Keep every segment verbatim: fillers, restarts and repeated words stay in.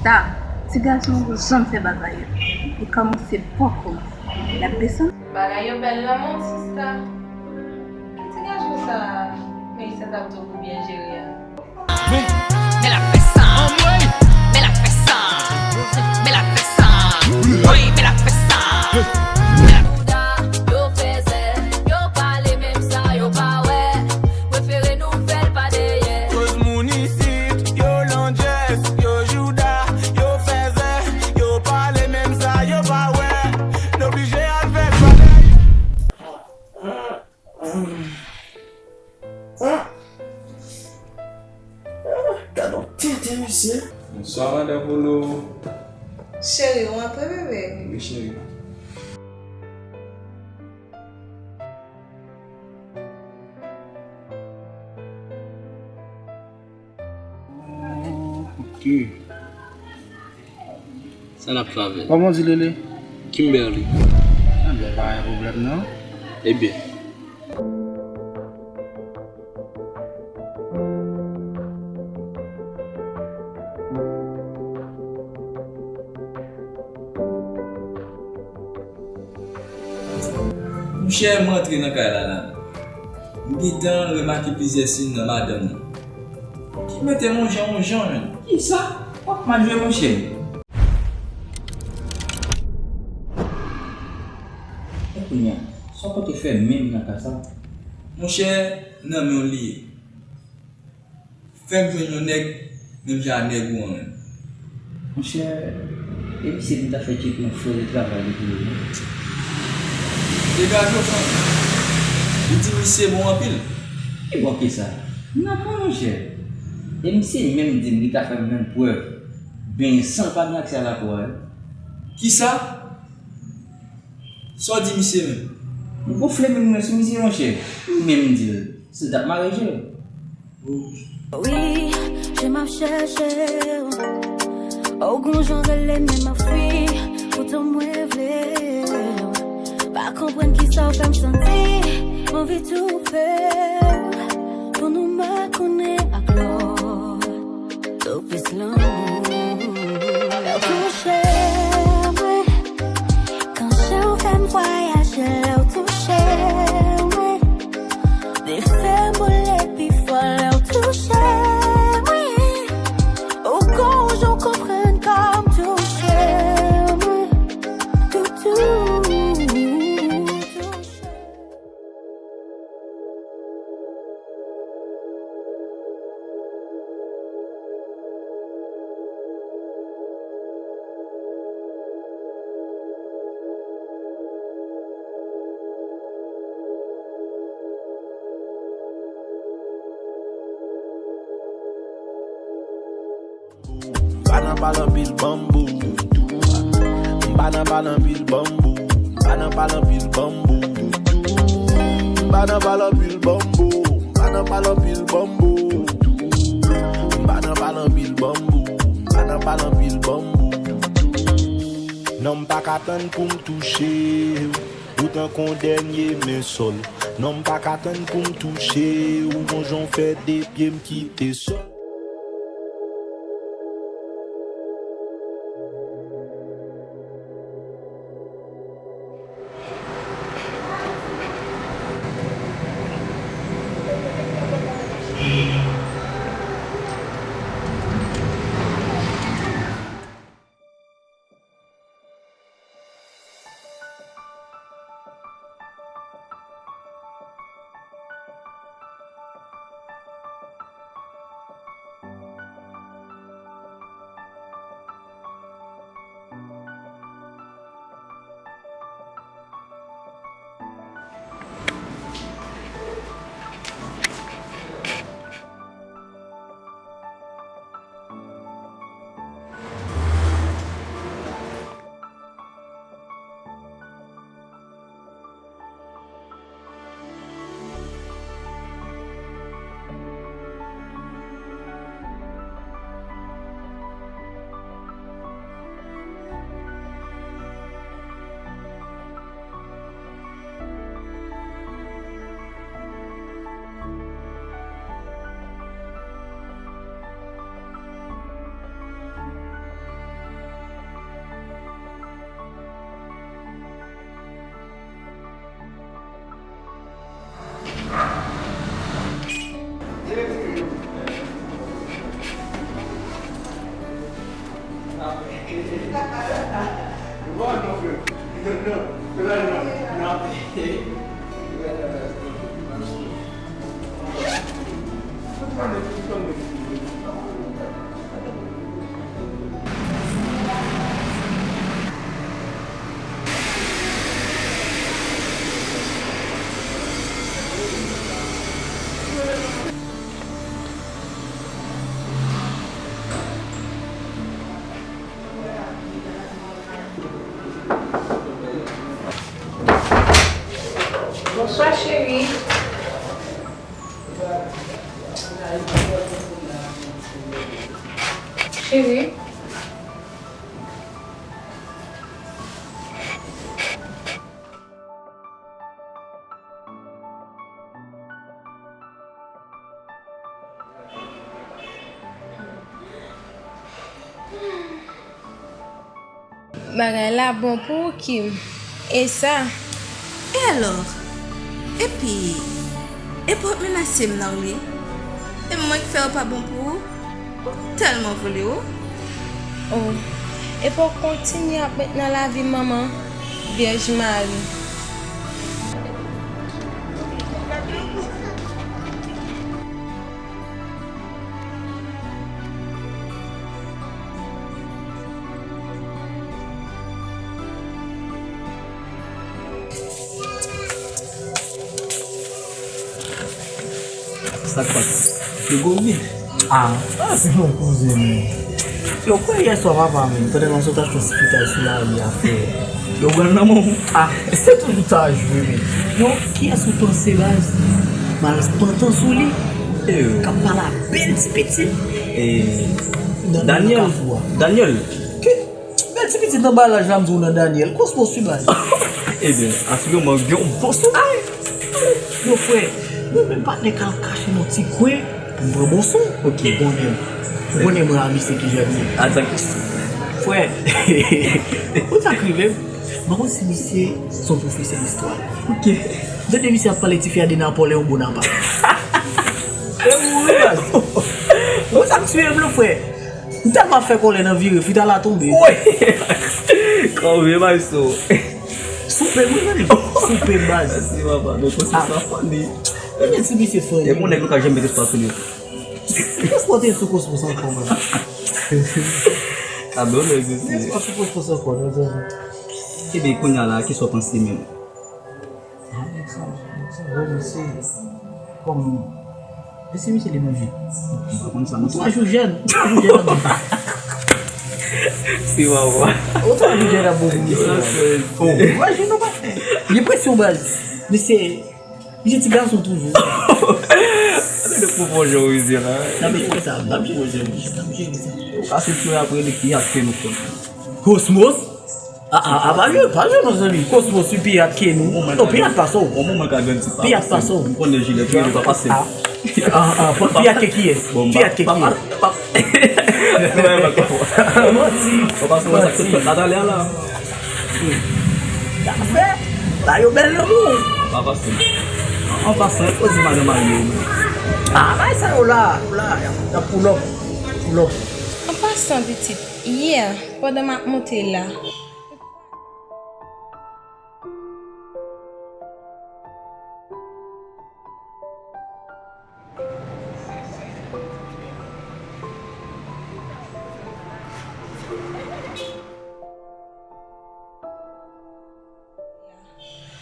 Sa, ti gason yo janm fè bagay yo. Li kòmanse poko. L ap desann. Bagay yo bèl nan mond, sista. Ki ti gason sa a? Melissa t ap di w pou byen jere a. Men, men l ap fè sa. Men l ap fè sa. Men l ap fè sa. Wi, men l ap fè sa. Bouda, yo fèzè, yo pale menm sa yo pa wè. Prefere nou fè l pa dèyè. Koz moun isit, yo landjès, yo jouda, yo fèzè, yo pale menm sa yo pa wè. Nou blije al fè l pa dèyè. Ah! Ah, gad on tenten, mesye. Bonswa, madan Polo. Cheri, ou antre, bebe? Wi, cheri. Ok. Sa n ap fè avè l? Kòman w di li rele? Kimberly. Anben, pa gen pwoblèm, non. Ebyen. Monchè, m rantre nan kay la la. M gentan remake plizyè siy nan madanm nan ki mete m on jan, on jan, menm. Kisa? W ap mal jwe, monchè. E kounye a, sa w konte fè menm nan ka sa? Monchè, nan men w li ye. Fè m jwenn yon nèg menm jan a nèg ou an menm. Monchè, e misye vin ta fè tcheke yon frè de travay li pou yo, non? Degaje w, frè m. Li di misye bon anpil. Pi bon ke sa. Nan pwen, monchè. E misye menm di m li ka fè m jwenn prèv benyen san l pa gen aksè a lapò a, wi. Kisa? Sa w di misye menm? M gonfle menm mwen sou misye, monchè. M menm di l si l t ap mare je l. Wi, je m ap chèche w. Ou gon jan rele men m ap fwi. Poutan mwen vle w. Pa konprann kisa w fè m santi. M anvi toufe w. Pou nou makounen ak lòt. Tou plis lanmou. Lè w touche mwen. Kan je w fè m vwayaje, lè w touche mwen. Defè m boule pi fò lè w touche mwen. Ou gon jan w konprann kòm touche mwen. Toutou, touche. M pa nan pale anpil banm pou ou. M pa nan pale anpil banm pou ou. M pa nan pale anpil banm pou ou. M pa nan pale anpil banm pou ou. M pa nan pale anpil banm pou ou. M pa nan pale anpil banm pou ou. M pa nan pale anpil banm pou ou. Non, m pa ka tann pou m touche w. Ou tankou yon dènye men sòl. Non, m pa ka tann pou m touche w. Ou gon jan w fè de pye m kite sòl. Bonswa, cheri. Cheri. Bagay la bon pou ou, Kim. E sa? E alò? Epi, e pòt menase m nan, wi. E mwen k fè yo pa bon pou ou? Ou tèlman vole, o. O, epi w kontinye ap met nan lavi manman Vyèj Mari. Sa k pase? Yo gwo vide. Ah, ah, se yon kouzen mwen. Yo kwè yè swa papa mwen, pandan m ap sot achte yon ti fritay sou lari a, frè. Yo pran nan men w. Ah, se toujou sa jwe, men. Yo, kiyès ou panse, baz? Baz pantan sou li. K ap pale a bèl ti pitit. Daniel. Daniel. Bèl ti pitit nan balaj la, m di w nan Daniel. Kosmos wi baz. Ebyen, asire mwen gen yon bon soulay. Yo frè, mwen menm patnè k al kache nan ti kwen pou m pran bon son. Ok. Ou konnen, ou konnen mwen a misye ki jèn li. Atak. Frè, ou sa k rive m? Mwen konn si misye se yon pwofesè istwa. Ok. Tande misye ap pale ti fi a de Napoleon Bonaparte. E mouri baz. Ou sa k tiye m non frè. M tèlman ap fè kòlè nan vire, fita la tonbe. Woy! Kòm vye bay so. Soupe m wi zanmi. Soupe m baz. Mèsi papa, men Kosmos sa funny. Ebyen ti misye funny. E bon nèg nou ka janm mete sou pa sou li. Kosmos te sou Kosmos ankò man. Kado nèg mesye. Kosmos sou Kosmos ankò non zanmi. Ebyen kounye a la, kisa w panse menm? Bon, misye, kòm, e si misye li manje? Ou twa jou jèn, ou twa jou jèn ap bon. Si wawa. Ou twa jou jèn ap bon pou misye. Oh, imajine w pa fè. Li presyon baz. Misye, misye ti gason toujou. Gade pou bon jan w rive la. Nan men sa, m ap jere sa, m ap jere sa. Ou ka sot jwe apre li ki ak ke nou fè. Kosmos? Ah, ah, ah, pa jwe, pa jwe non zanmi. Kosmos wi, Pirat ke nou. Non, Pirat pase w. Bon, mwen ka grandi pa. Pirat pase w. M konnen jilèt wi, pa pase. Ah, ah, ah, Pirat ke kiyès? Pirat ke kiyès? Manti. Pa pase mwen sa k sot fèt la talè a la. Gafè, la yo bèl nan mou. Pa pase. An pasan, e koze madan marye yo. Ah, bay sa yo la, yo la, y ap, y ap pull up, pull up. An pasan, pitit, yè, pandan m ap monte la,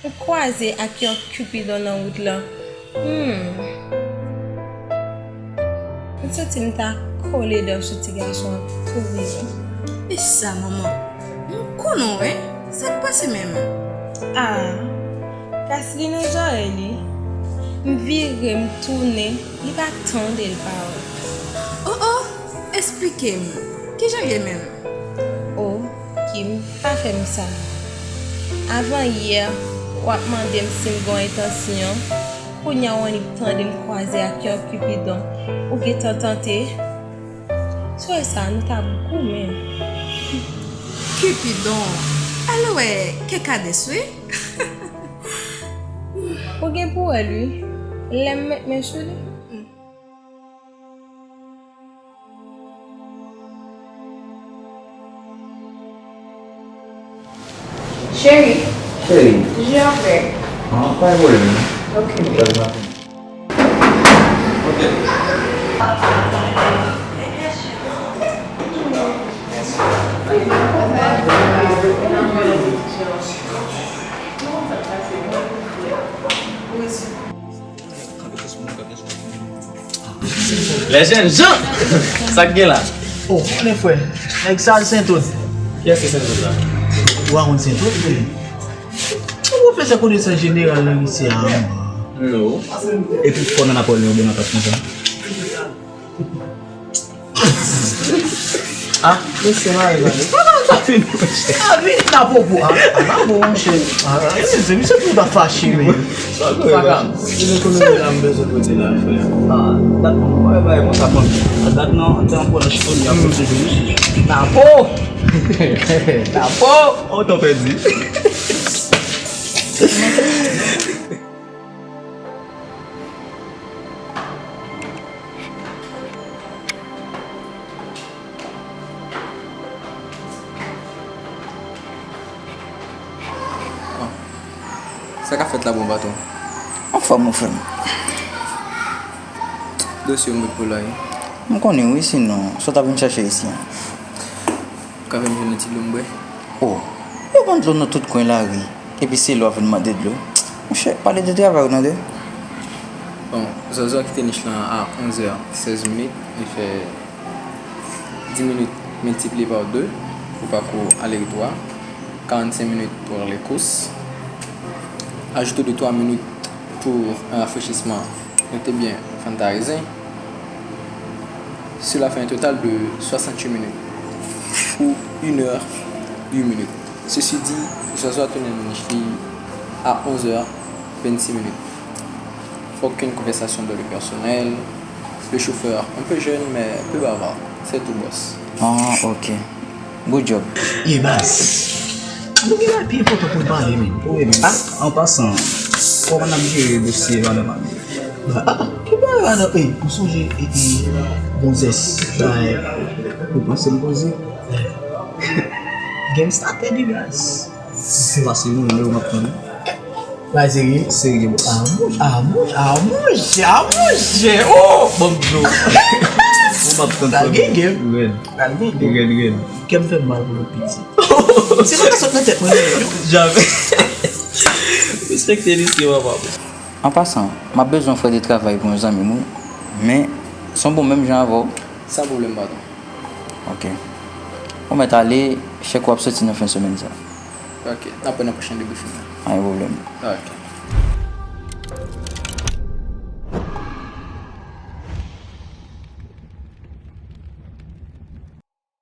ou kwaze ak yon Cupidon nan wout lan. Hmm. M santi m ta kole dan sou ti gason an tou wi. E sa, manman? M konnen w, wi. Sa k pase menm? Ah, kas li nan zòrèy li. M vire, m tounen, li pa tande l pawòl. Oh, oh, esplike m. Kijan l ye menm? Oh, Kim, pa fè m sa. Avan yè, w ap mande m si m gen yon entansyon. Kounye a w annik tande m kwaze ak yon Cupidon. Ou gentan tante. Swè sa, nou t ap goumen. Cupidon, al wè Kekades wi. Ou gen pou wè l wi, lè m met men sou li. Cheri, Hey. Jus aprè. Ah, pa gen pwoblèm, non. Ok. Sa vin ap fini. Ok. Lè jèn jan! Sa k gen la? Oh, konnen frè. Nèg sa Sentod. Kiyès ki Sentod la? Ou pa konn Sentod, frè? Ou pwofesè konesans jeneral nan lise a, man. No. Epi fò nan Napolyon, bon nan kat konsa. Ah, mesye, mari pale. Sa vin, monchè. Ah, vin la popo. Ah, ah, la bon, monchè. Ah, ah, mesye, misye pou ta fache, men. Sa ka. Ki ekonomi la m bezwen pote la, frè? Ah, dat non, mwen bay mwen sa konn. Dat non, an te an pran chifon, y a pote jodi. Napo! Napo! Oh, ton pèdi. Sa k ap fèt la, bon patwon? Anfòm, mon frè m. Dosye w met pou la, wi. M konnen, wi, sinon, sa w t ap vin chache isi an? Ou ka fè m jwenn yon ti dlo m bwè? Oh, yo vann dlo nan tout kwen lari. Epi se lè w ap vin mande dlo. Monchè, pale de travay ou tande. Bon, Zòzò kite nich lan a onzè sèz minit. Li fè dis minutes multiplié par deux pour parcours aller-retour, quarante-cinq minutes pour les courses. Ajoutez deux trois minutes pour un rafraîchissement. Notez bien, Fanta Raisin. Cela fait un total de soixante-huit minutes ou une heure huit minutes. Ceci dit, Zòzò a tounen nan nich li a onzè vennsis minit. Aucune conversation dans le personnel. Le chauffeur, un peu jeune, mais peu bavard. C'est tout, boss. Ah, ok. Good job. Ye baz. Nou gen bagay pi enpòtan pou n pale, men. Wi, men. Ah, an pasan, kòman n ap jere dosye madanm Ami? Ah, ah, ki bagay madanm? Ey, ou sonje, e, e, bonzès, sa, e, ou panse m poze? Gangsta Teddy, baz. Se pase nou, nou, m ap tann. Bagay serye? Serye, bro. Ah, monchè, ah, monchè, ah, monchè, ah, monchè. Oh, bon, bro. Ou m ap tann. Pral gen game. Red. Pral gen game. Red, red. Kè m fè m mal pou lòt piti. Se pa ka sot nan tèt mwen, non. Jamè. Respekte misye, papa. An pasan, m ap bezwen fè de travay pou yon zanmi m, wi. Men, se yon bon menm jan avè w. San pwoblèm, patwon. Ok. Ou mèt ale, chèk ou ap soti nan fen semèn sa. Ok, n ap wè nan pwochen debriefing nan. Pa gen pwoblèm. Ok.